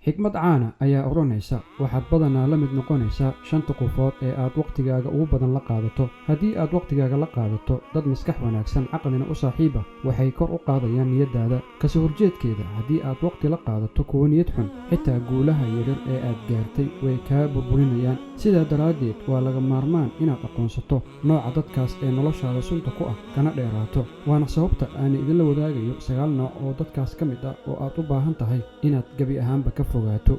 Xikmad caana ayaa odhanaysa: waxaad badanaa la mid noqonaysaa shanta qofood ee aad wakhtigaaga ugu badan la qaadato. Haddii aad wakhtigaaga la qaadato dad maskax wanaagsan, caqlina u saaxiib ah, waxay kor u qaadayaan niyaddaada. Kasoo horjeedkeeda, haddii aad wakhti la qaadato kuwo niyad xun, xitaa guulaha yaryar ee aad gaartay way kaa burburinayaan. Sidaa daraaddeed, waa laga maarmaan inaad aqoonsato nooca dadkaas ee noloshaada sunta ku ah, kana dheeraato. Waana sababta aan idinla wadaagayo 9 nooc oo dadkaas ka mid ah oo aad u baahan tahay inaad gebi ahaanba ka fogaato.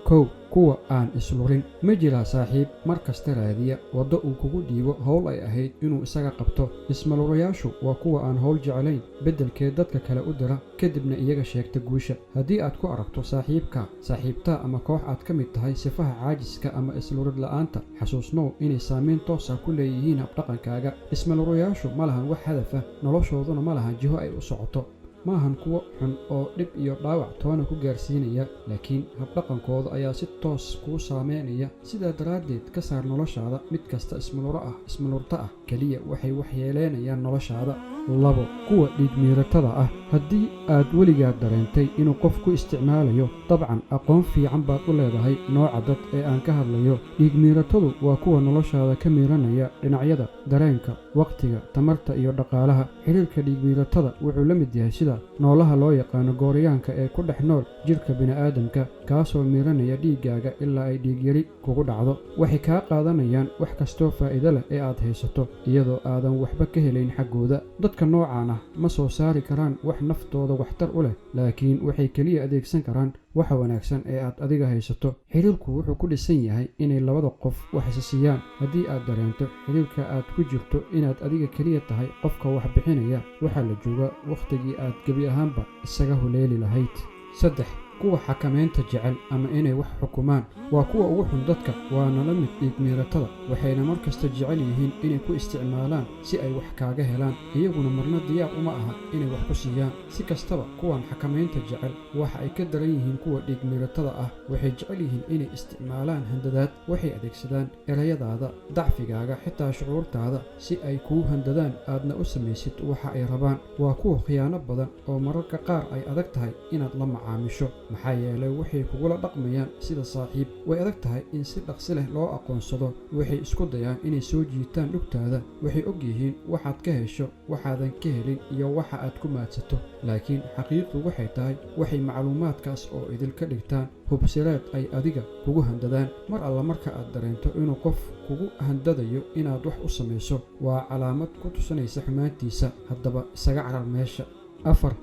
1. Kuwa aan islurin. Ma jiraa saaxiib mar kasta raadiya waddo uu kugu dhiibo howl ay ahayd inuu isaga qabto? Ismalurayaashu waa kuwa aan howl jeclayn, beddelkeed dadka kale u dira, kadibna iyaga sheegta guusha. Haddii aad ku aragto saaxiibka, saaxiibtaa ama koox aad ka mid tahay sifaha caajiska ama islurid la'aanta, xasuusnow inay saameyn toosa ku leeyihiin habdhaqankaaga. Ismalurayaashu ma lahan wax hadaf ah, noloshooduna ma lahan jiho ay u socoto. Maahan kuwo xun oo dhib iyo dhaawac toona ku gaarsiinaya, laakiin habdhaqankooda ayaa si toos kuu saameynaya. Sidaa daraaddeed, ka saar noloshaada mid kasta ismaluro ah, ismalurta ah. Keliya waxay waxyeeleynayaan noloshaada. 2. Kuwa dhiigmiiratada ah. Haddii aad weligaad dareentay inuu qof ku isticmaalayo, dabcan aqoon fiican baad u leedahay nooca dad ee aan ka hadlayo. Dhiigmiiratadu waa kuwa noloshaada ka miiranaya dhinacyada dareenka, wakhtiga, tamarta iyo dhaqaalaha. Xiriirka dhiigmiiratada wuxuu la mid yahay sida noolaha loo yaqaano gooryaanka ee ku dhex nool jidhka bini'aadamka, kaasoo miiranaya dhiiggaaga ilaa ay dhiigyari kugu dhacdo. Waxay kaa qaadanayaan wax kastoo faa'iido leh ee aad haysato, iyadoo aadan waxba ka helayn xaggooda. Dadka noocaan ah ma soo saari karaan wax naftooda waxtar u leh, laakiin waxay keliya adeegsan karaan waxa wanaagsan ee aad adiga haysato. Xiriirku wuxuu ku dhisan yahay inay labada qof wax isa siiyaan. Haddii aad dareento xiriirka aad ku jirto inaad adiga keliya tahay qofka wax bixinaya, waxaa la joogaa wakhtigii aad gebi ahaanba isaga huleeli lahayd. 3. Kuwa xakamaynta jecel ama inay wax xukumaan. Waa kuwa ugu xun dadka, waana la mid dhiigmiiratada. Waxayna mar kasta jecel yihiin inay ku isticmaalaan si ay wax kaaga helaan, iyaguna marna diyaar uma aha inay wax ku siiyaan. Si kastaba, kuwan xakamaynta jecel waxa ay ka daran yihiin kuwa dhiigmiiratada ah. Waxay jecel yihiin inay isticmaalaan handadaad. Waxay adeegsadaan erayadaada, dacfigaaga, xitaa shucuurtaada si ay kuu handadaan, aadna u samaysid waxa ay rabaan. Waa kuwa khiyaano badan oo mararka qaar ay adag tahay inaad la macaamisho, maxaa yeelay waxay kugula dhaqmayaan sida saaxiib. Way adag tahay in si dhaqsi leh loo aqoonsado. Waxay isku dayaan inay soo jiitaan dhugtaada. Waxay og yihiin waxaad ka hesho, waxaadan ka helin iyo waxa aad ku maadsato, laakiin xaqiiqdu waxay tahay waxay macluumaadkaas oo idilka dhigtaan hubsireed ay adiga kugu handadaan. Mar alla marka aad dareento inuu qof kugu handadayo inaad wax u samayso, waa calaamad ku tusinaysa xumaantiisa. Haddaba isaga carar meesha. 4.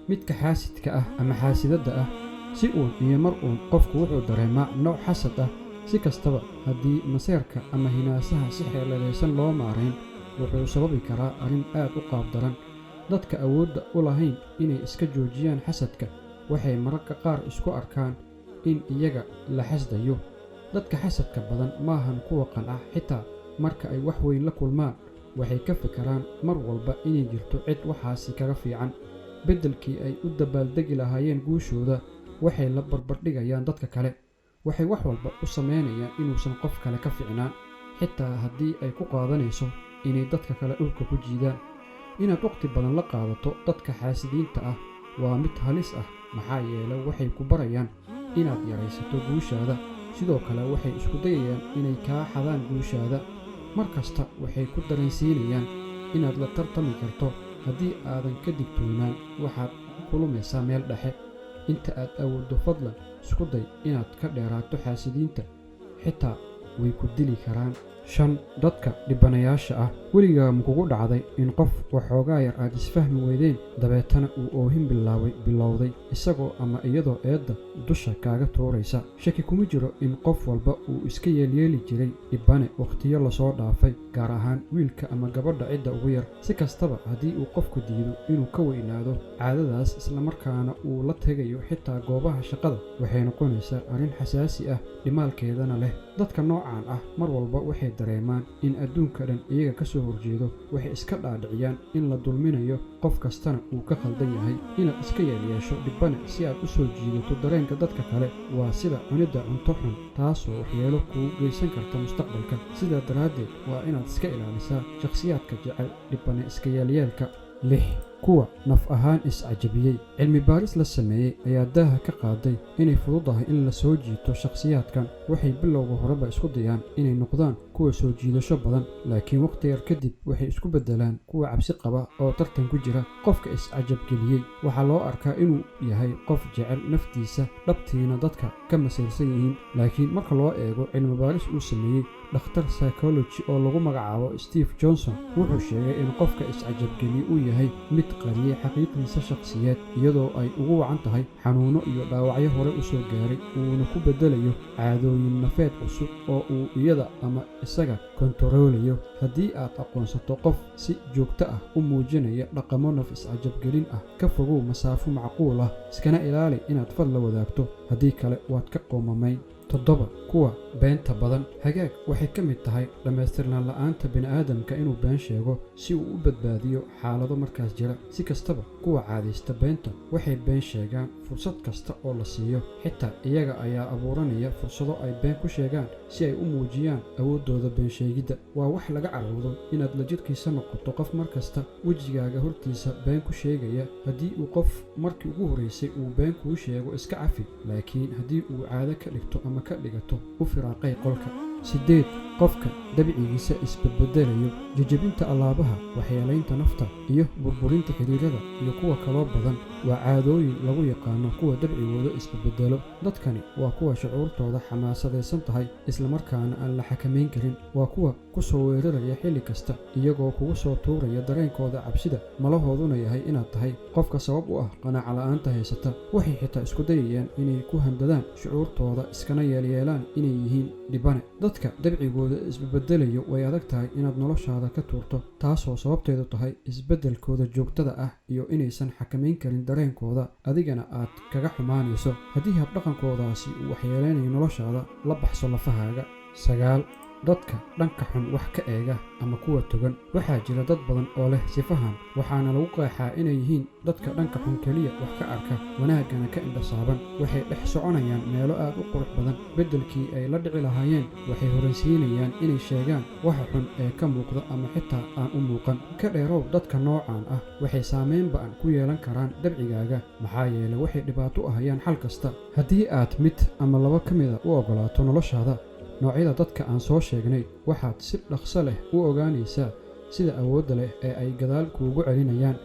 Midka xaasidka ah ama xaasidadda ah. Si uun iyo mar uun qofku wuxuu dareemaa nooc xasad ah. Si kastaba, haddii maseerka ama hinaasaha si xeeladaysan loo maarayn, wuxuu sababi karaa arrin aad u qaab daran. Dadka awoodda u lahayn inay iska joojiyaan xasadka waxay mararka qaar isku arkaan in iyaga la xasdayo. Dadka xasadka badan maahan kuwa qanca. Xitaa marka ay wax weyn la kulmaan, waxay ka fikiraan mar walba inay jirto cid waxaasi kaga fiican. Beddelkii ay u dabaaldegi lahaayeen guushooda, waxay la barbardhigayaan dadka kale. Waxay wax walba u samaynayaan inuusan qof kale ka ficnaan, xitaa haddii ay ku qaadanayso inay dadka kale dhulka ku jiidaan. Inaad waqti badan la qaadato dadka xaasidiinta ah waa mid halis ah, maxaa yeelay waxay ku barayaan inaad yaraysato guushaada. Sidoo kale, waxay isku dayayaan inay kaa xadaan guushaada. Mar kasta waxay ku dareensiinayaan inaad la tartami karto. Haddii aadan ka digtoonaan, waxaad ku lumaysaa meel dhexe. Inta aad awooddo, fadlan isku day inaad ka dheeraato xaasidiinta, xitaa way ku dili karaan. 5. Dadka dhibanayaasha ah. Weligaa ma kugu dhacday in qof waxoogaa yar aad isfahmi weydeen, dabeetana uu oohin bilaabay, bilowday isagoo ama iyadoo eedda dusha kaaga tuuraysa? Shaki kuma jiro in qof walba uu iska yeelyeeli jiray dhibane wakhtiyo lasoo dhaafay, gaar ahaan wiilka ama gabadha cidda ugu yar. Si kastaba, haddii uu qofku diido inuu ka weynaado caadadaas, islamarkaana uu la tegayo xitaa goobaha shaqada, waxay noqonaysaa arrin xasaasi ah, dhimaalkeedana leh. Dadka noocan ah mar walba waxay dareemaan in adduunka dhan iyaga ka soo horjeedo. Waxay iska dhaadhiciyaan in la dulminayo, qof kastana uu ka khaldan yahay. Inaad iska yeelyeesho dhibane si aad u soo jiidato dareenka dadka kale waa sida cunidda cunto xun, taasoo waxyeelo kuu geysan karta mustaqbalka. Sidaa daraaddeed, waa inaad iska ilaalisaa shakhsiyaadka jecel dhibane iska yeelyeelka. 6. Kuwa naf ahaan is-cajabiyey. Cilmi baaris la sameeyey ayaa daaha ka qaaday inay fududahay in la soo jiito shakhsiyaadkan. Waxay bilowga horeba isku dayaan inay noqdaan kuwa soo jiidasho badan, laakiin waqti yar kadib waxay isku beddelaan kuwa cabsi qaba oo tartan ku jira. Qofka is-cajabgeliyey waxaa loo arkaa inuu yahay qof jecel naftiisa, dhabtiina dadka ka masayrsan yihiin. Laakiin marka loo eego cilmi baaris uu sameeyey dhakhtar psychology oo lagu magacaabo Steve Johnson, wuxuu sheegay in qofka is-cajabgeliye uu yahay mid qariyey xaqiiqdiisa shakhsiyeed, iyadoo ay ugu wacan tahay xanuuno iyo dhaawacyo hore u soo gaaray, uuna ku beddelayo caadooyin nafeed cusub oo uu iyada ama isaga kontaroolayo. Haddii aad aqoonsato qof si joogto ah u muujinaya dhaqamo naf is-cajabgelin ah, ka fogow masaafo macquul ah, iskana ilaali inaad fad la wadaagto. Haddii kale waad ka qoomamayn. 7, kuwa beenta badan. Hagaag, waxay ka mid tahay dhammaystirnaan la'aanta bini'aadamka inuu been sheego si uu u badbaadiyo xaalado markaas jira. Si kastaba, kuwa caadaysta beenta waxay been sheegaan fursad kasta oo la siiyo. Xitaa iyaga ayaa abuuranaya fursado ay been ku sheegaan si ay u muujiyaan awooddooda been sheegidda. Waa wax laga caroodo inaad la jirkiisa noqoto qof mar kasta wejigaaga hortiisa been ku sheegaya. Haddii uu qof markii ugu horreysay uu been kuu sheego, iska cafi, laakiin haddii uu caado ka dhigto ama ka dhigato, u firaaqay qolka. 8, qofka dabcigiisa isbedbedelayo. Jejebinta alaabaha, waxyeelaynta nafta iyo burburinta xiriirada iyo kuwa kaloo badan waa caadooyin lagu yaqaano kuwa dabcigooda isbedbedelo. Dadkani waa kuwa shucuurtooda xamaasadaysan tahay, islamarkaana aan la xakamayn karin. Waa kuwa ku soo weeraraya xilli kasta, iyagoo kugu soo tuuraya dareenkooda cabsida, malahooduna yahay inaad tahay qofka sabab u ah qanaaca la'aanta haysata. Waxay xitaa isku dayayaan inay ku handadaan shucuurtooda, iskana yeelyeelaan inay yihiin dhibane. Dadka dabcigooda isbedbedelayo way adag tahay inaad noloshaada ka tuurto, taasoo sababteedu tahay isbeddelkooda joogtada ah iyo inaysan xakamayn karin dareenkooda, adigana aad kaga xumaanayso. Haddii habdhaqankoodaasi uu waxyeeleynayo noloshaada, la baxso lafahaaga. 9, dadka dhanka xun wax ka eega ama kuwa togan. Waxaa jira dad badan oo leh sifahan, waxaana lagu qeexaa inay yihiin dadka dhanka xun keliya wax ka arka, wanaaggana ka indhasaaban. Waxay dhex soconayaan meelo aad u qurux badan. Beddelkii ay la dhici lahaayeen, waxay horaysiinayaan inay sheegaan waxa xun ee ka muuqda ama xitaa aan u muuqan. Ka dheerow dadka noocan ah. Waxay saameyn ba'an ku yeelan karaan dabcigaaga, maxaa yeelay waxay dhibaato u ahayaan xal kasta. Haddii aad mid ama laba ka mida u ogolaato noloshaada noocyada dadka aan soo sheegnay, waxaad si dhaqso leh u ogaanaysaa sida awoodda leh ee ay gadaal kuugu celinayaan.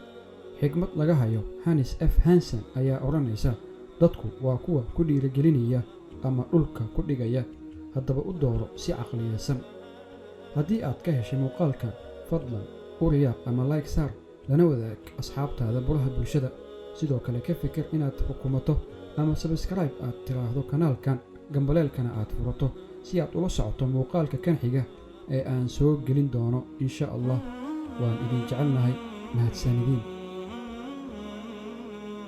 Xigmad laga hayo Hannes F Hansen ayaa odhanaysa: "Dadku waa kuwa ku dhiirigelinaya ama dhulka ku dhigaya. Haddaba u dooro si caqliyeysan." Haddii aad ka heshay muuqaalkan, fadlan u riyaaq ama like saar, lana wadaag asxaabtaada baraha bulshada. Sidoo kale ka fikir inaad xukumato ama subscribe aad tiraahdo kanaalkan, gambaleelkana aad furato si aad ula socoto muuqaalka kan xiga ee aan soo gelin doono, insha Allah. Waan idin jecelnahay. Mahadsanidin.